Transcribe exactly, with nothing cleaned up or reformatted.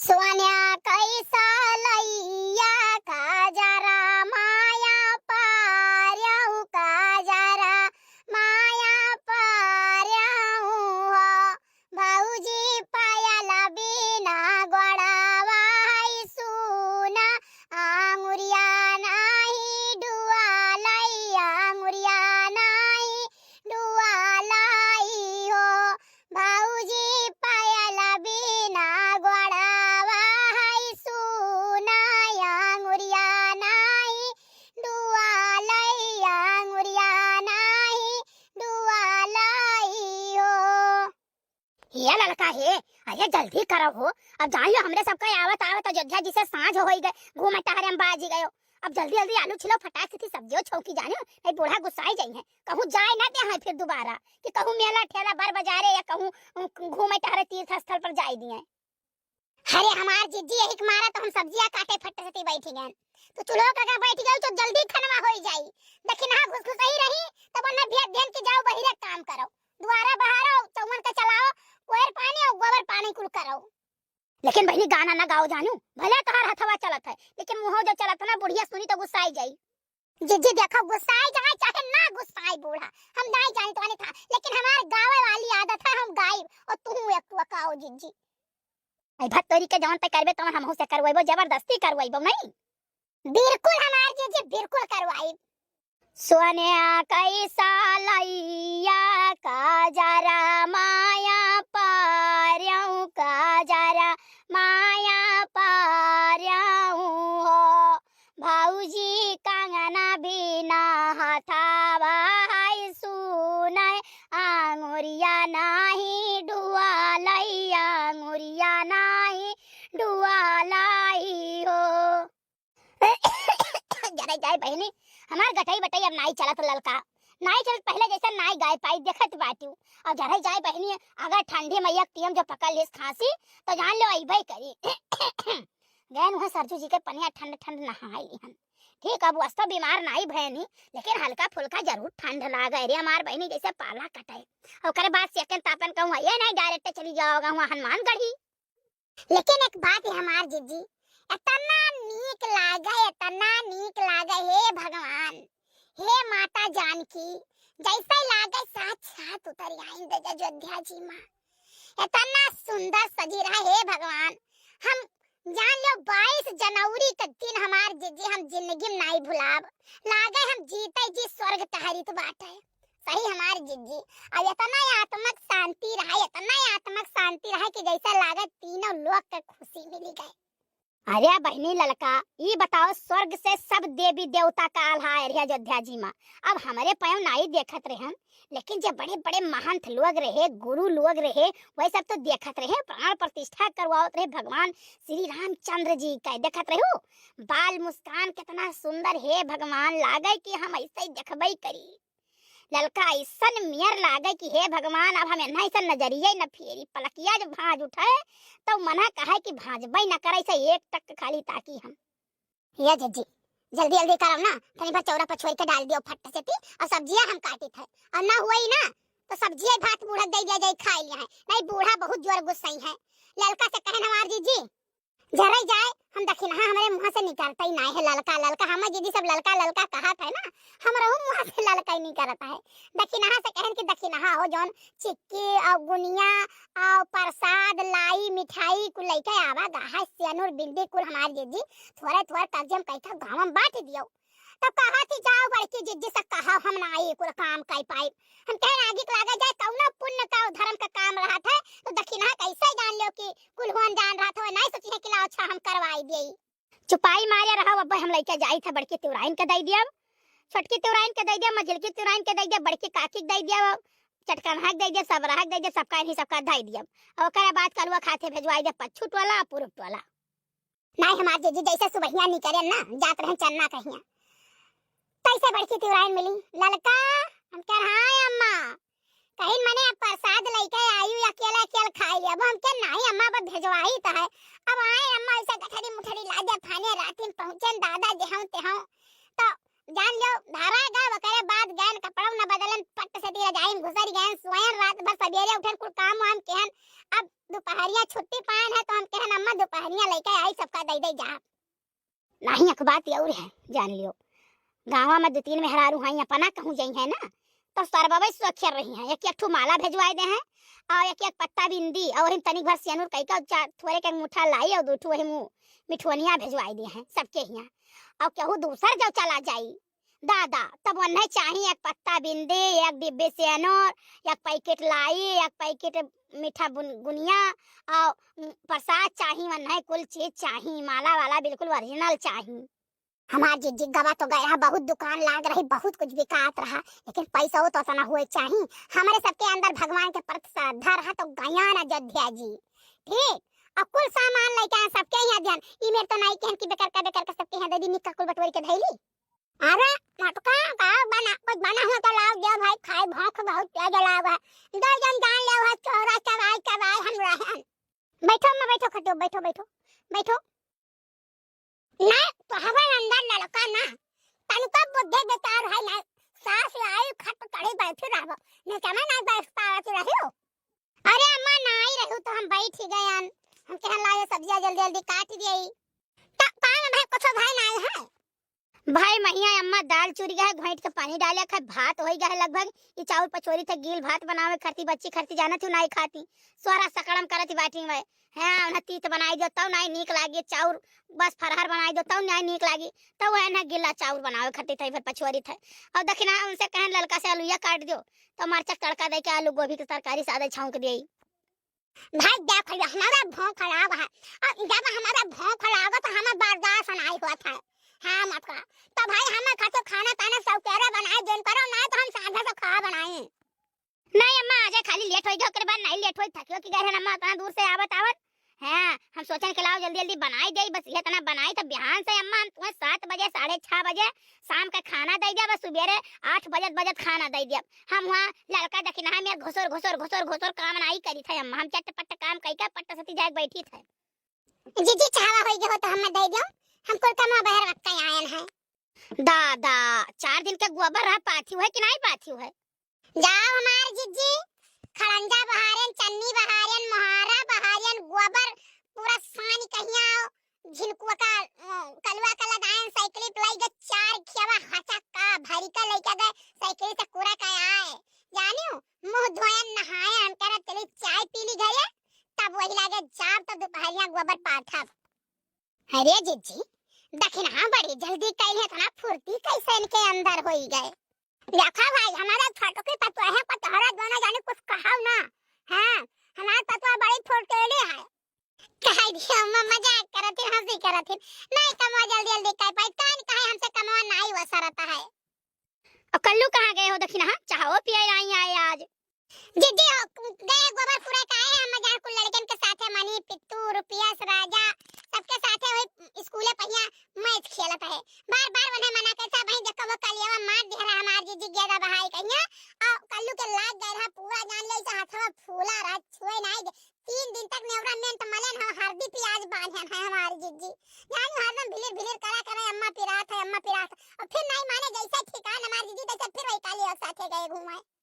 सोन्या कैसा लैया काजरा माया पार्यौ काजरा माया पार्यौ हो। भौजी पायल बिना गोड़वा है सुना, आंगुरिया नाही डुआलई, आंगुरिया नाही डुआलई हो। भौजी पायल बिना गोड़वा है सुना, आंगुरिया नाही डुआलई, आंगुरिया नाही डुआलई हो। हे ललका हे, अरे जल्दी करो हो, अब जान लो हमरे सबका आवत आवत अयोध्या जी से साँझ होई गए, घूमे टहरे में बाजी गयो। अब जल्दी जल्दी आलू छिलो, फटाक से सब्जियों छौंकी जाने, नहीं बूढ़ा गुस्साई जाई हैं, कहूँ जाए ना दे हैं फिर दोबारा कि कहूँ मेला ठेला बर बाजारे या कहूँ, अम, घूमे टहरे तीर्थ स्थल पर जाए दिए। अरे हमार जिज्जी यही के मारा तो हम सब्जिया काटे फट से बैठ गए। तो चूल्हो का बैठ गई तो जल्दी खनवा होई जाई। दखिनहा घुस घुस ही रही, तब ना भेज देन के जाओ बहिरे काम करो। दुआरा बहारो, चौवन का चलाओ, कोयर पानी और गोबर पानी कुल करो। लेकिन बहिनी गाना ना गाओ जानू, भले तोहार हथवा चलत है, लेकिन मुँहो जो चलत ना बुढ़िया सुनी तो गुस्साई जाई। जिज्जी देखो गुस्साई जाए चाहे ना गुस्साई बूढ़ा, हम नाई जानी तो था, लेकिन हमार गावे वाली आदत है, हम गाइब और तू एक टुआ काओ जिज्जी। ऐ भत्तोरी के जवन ते करबे तवन हमहू से करवाइबो, जबरदस्ती करवाइबो नहीं। बिल्कुल हमार जिज्जी, बिल्कुल करवाइब। सोन्या कैसा लैया काजरा माया पार्यौ काजरा माया पार्यौ हो। भौजी कंगना बिना हथावा है सुनय, आंगुरिया नाही डुआलई, आंगुरिया नाही डुआलई हो। जरे जाए बहिनी, हमार गटई बटई अब नाई चलत ललका, नाई चलत पहले जैसा नाई गाय पाई देखत बाटू। अब जरे जाए बहिनी, अगर ठंडी में एक टीएम जो पकड़ लिस खांसी, तो जान लो अइबे करी। गैन वहाँ सरजू जी के पनिया ठंड ठंड नहाई लिहन। ठीक, अब वस्तो बीमार नाई भयनी, लेकिन हल्का फुल्का जरूर ठंड लागे रे हमार बहिनी, जैसे पाला कटे। ओकरे बाद सेकंड तापन कहूँ ये नहीं, डायरेक्ट चली जाओगा वहाँ हनुमानगढ़ी। लेकिन एक बात है हमार जिज्जी, इतना नीक लागे, इतना नीक लागे, हे भगवान, हे माता जानकी, जैसे लागे साक्षात उतरी आइन दे अयोध्या जी माँ। इतना सुंदर सजी रहा, हे भगवान, हम जान लो बाईस जनवरी के दिन हमार जिज्जी हम जिंदगी में नाई भुलाब, लागे हम जीते जी स्वर्ग टहरित बाटे। सही हमार जिज्जी, अब इतना आत्मक शांति रहा, इतना आत्मक शांति रहा कि जैसे लागे तीनों लोक के खुशी मिली गए। अरे बहिनी ललका, ई बताओ, स्वर्ग से सब देवी देवता का आल्हा आए रहे अयोध्या जी माँ। अब हमरे पयव नाई देखत रहे हम, लेकिन जे बड़े बड़े महंत लोग रहे, गुरु लोग रहे, वही सब तो देखत रहे, प्राण प्रतिष्ठा करवावत रहे भगवान श्री रामचंद्र जी का। देखत रहे हो बाल मुस्कान कितना सुंदर, हे भगवान, लागे कि हम ऐसे ही देखबे करी। ललका ऐसन मियर लागे कि हे भगवान, अब हम एन्हा ऐसन नजरिए न फेरी। पलकिया जब भांज उठे, तो मना कहे कि भांजबे न करे, से एक टक खाली ताकी हम। ये जिज्जी, जल्दी जल्दी करब ना, तनी भर चौरा पर छोड़ के डाल दियो फट से ती, और सब्जिया हम काटित है, और ना हुई ना, तो सब्जिया भात बूढ़ा दे दिया जाए, खाई लिया है, नहीं बूढ़ा बहुत जोर गुस्साई है। ललका से कहन हमार जिज्जी, जरे जाए, हम दखिनहा हमरे मुँह से निकरतई नाई है, ललका, ललका, हमर जिज्जी सब ललका, ललका कहत है ना, हमरहू मुँह से ललका ही निकरत है। दखिनहा से कहन कि दखिनहा हो, जौन चिक्की और गुनिया और प्रसाद, लाई, मिठाई कुल लइके आवा, गाहा, सेनुर, बिंदी कुल हमार जिज्जी, थोड़े, थोड़े कब्जे में कइके गाँव में बाँट दियो। तब कहा थी, "जाओ बड़की जिज्जी से कहा, हम नाई कुल काम कइ पाई।" हम कहे, "आगी के लागे जाए, कौनो पुण्य का धर्म का काम रहत है, तो दखिनहा कैसे जान लियो कि कुल हुआन जान रहत हो, नाई सोची है कि लाओ अच्छा हम करवाई देई।" चुपाई मारे रहो, अब हम लइके जाई था बड़की तिवराइन के दई दियब, छोटकी तिवराइन के दई दियब, मझिलकी तिवराइन के दई दियब, बड़की काकी के दई दियब, चटकनहा के दई दियब, सबरहा के दई दियब, सबका इन्हीं सबका दई दियब। और ओकरे बाद कलुआ खाते भेजवाई दे पच्छू टोला, पूरब टोला। नाई हमार जिज्जी जैसे सुबहिया निकरे ना, जात रहे चन्ना कहिया, तैसे बड़की तिवराइन मिली। "ललका," हम कह, "हाँ अम्मा।" कहिन, "मने अब प्रसाद लइके आयु, अकेले अकेले खाई ले।" अब हम कह, "नाई अम्मा, अब भेजवाई त है।" अब आए अम्मा, ऐसे गठरी मुठरी लादे फाने, राती में पहुँचे दादा जेहूँ तेहूँ। तो जान लो, धारा गए, ओकरे बाद गए, कपड़ा न बदलन, पट से ती रजाई में घुसर गए, सोयन रात भर, सवेरे उठन, कुल काम वाम केहन। अब दोपहरिया छुट्टी पायन है, तो हम केहन, "अम्मा, दुपहरिया लइके आई, सबका दइ दइ जा। नहीं, एक बात और है, जान लियो, गाँवा में दो तीन मेहरारू हैं, अपना कहूँ जइहैं ना, तो सरबवे सोखे रहिहैं, एक एक ठो माला भेजवाइ देहैं, और एक एक पत्ता बिंदी, और वही तनिक भर सेनुर कइके, और चार थोरे के अंगूठा लाई, और दो ठो वही मुँह मिठुअनिया भेजवाइ देहैं सबके हियाँ। और केहू दूसर जो चला जाई, दादा, तब ओन्हैं चाही एक पत्ता बिंदी, एक डिब्बी सेनुर, एक पैकेट लाई, एक पैकेट मीठा बुन-, गुनिया, और प्रसाद चाही, ओन्हैं कुल चीज चाही, माला वाला बिल्कुल original चाही। हमार जिज्जी गवा तो गया, बहुत दुकान लाग रही, बहुत कुछ बिकात रहा, लेकिन पैसा तो उतना हुए चाही। हमरे सबके अंदर भगवान के प्रति श्रद्धा रहा तो गयान अयोध्या जी, ठीक, और कुल सामान लइके आए सबके यहाँ ध्यान। ई मेर तो नाई कहन कि बेकर का, बेकर का सबके यहाँ दे दी, निक्का कुल बटोरी के धैली। अरे मटका का बना, कुछ बना हुआ तो लाओ, दे भाई, खाए भूख बहुत तेज लाग है। दो जन जान ले, वह चोरा चबाई चबाई हम रहन। बैठो अम्मा, बैठो खटियो, बैठो, बैठो, बैठो। ना, तो हवा अंदर ललका ना, तनिको बुद्धि विचार है ना, सास आई खट कड़ी बैठी रहबो, नहीं समय ना बैठ पावत रहियो। अरे अम्मा, ना आई रहू तो हम बैठ ही गयन, हम कहन लागे सब्जिया जल्दी जल्दी काट दिए। त काम भाई कुछ भाई ना है। भाई महिया अम्मा दाल चुरी गए, घोंट के पानी डाले खाए, भात होई गए लगभग। ई चाउर पचोरी थे, गील भात बनावे खरती, बच्ची खरती जाना थी, नाई खाती। सोरा सकड़म करत बाटी में। हाँ, उन्हें तीत बनाई दो, तब नाई नीक लागी। चाउर बस फरहर बनाई दो, तब नाई नीक लागी। तब वह ना गिल्ला चाउर बनावे खरती थे, फिर पचोरी थे। और दखिना उनसे कहन ललका से आलूया काट दो, तो मरचा तड़का दे के आलू गोभी के तरकारी सादे छौंक दिए। भाई देख लियो, हमारा भूख लाग है, और जब हमारा भूख लाग तो हमें बर्दाश्त नहीं होत है। हाँ मटका, तो भाई हमें खातिर खाना पाना सौकेरा बनाए दिन करो, ना तो हम साझा से खा बनाए। नहीं अम्मा, आज खाली लेट होई गयो, ओकरे बाद नहीं लेट होई, थकियो कि गए रहन अम्मा, उतना दूर से आवत आवत। हाँ, हम सोचन के लाओ जल्दी जल्दी बनाई दे, बस ये इतना बनाई तो बिहान से अम्मा हम तुम्हें सात बजे, साढ़े छह बजे शाम का खाना दे दिया, बस सुबेरे आठ बजत बजत खाना दे दिया। हम वहाँ ललका दखिनहा में घुसर, घुसर, घुसर, घुसर काम नाई करी थे अम्मा, हम चट पट काम कई के पट सती जाए बैठी थे। जीजी चाहवा होई गयो तो हमें दे दियो, हम कुल कमा बहर वक्त आयन है। दादा, चार दिन के गोबर रहा, पाथी है कि नहीं पाथी है? जाओ हमार जीजी, खड़ंजा बहारेन, चन्नी बहारेन, मोहारा बहारेन, गोबर पूरा सानी कहिया आओ, झिनकुआ का, अ, कलुआ का लदायन साइकिल पे लई गए, चार खियावा हचक्का भरी का लइका गए, साइकिल से कूड़ा का आए। जानियो, मुँह धोयन, नहायन, हम कह रहे चली चाय पी ली घरे, तब वही लागे जाब तो दुपहरिया गोबर पाथब। अरे जीजी, दखिनहा बड़ी जल्दी कइल है, इतना फुर्ती कैसे इनके अंदर होई गए? देखा भाई, हमारा छोटकी पतोह है, पतोहरा दोनों जाने कुछ कहाओ ना। हाँ, हमार पतोह बड़ी फुर्तीली है। कह दियो, म-, मजाक करत ही, हंसी करत ही। नहीं कमवा जल्दी जल्दी कर पाई, कान कहे हमसे कमवा नहीं वसरत है। और कल्लू कहाँ गए हो दखिनहा? चाहो पिए आई आए आज। जीजी हो, गए गोबर पूरा काहे हम जान कुल लड़कन के साथे मनी, पित्तू, रुपियस, राजा, सबके साथे वही स्कूले पहिया मैच खेलत है। बार बार उन्हें मना करता भाई, देखो वो कलियावा मार दिया रहा हमार जीजी गेदा बहाई कहिया, और कल्लू के लाग गए रहा पूरा जान ले से हथवा फूला रहा, छुए नहीं दे। तीन दिन तक नेवरा मेंट मलन हम हरदी प्याज बांधन है हमार जीजी। जान हरदम भिलिर भिलिर करा करे अम्मा पिरात है, अम्मा पिरात है। और फिर नहीं माने जैसे ठिकान हमार जीजी तैसे फिर वही कलिया साथे गए घूमे।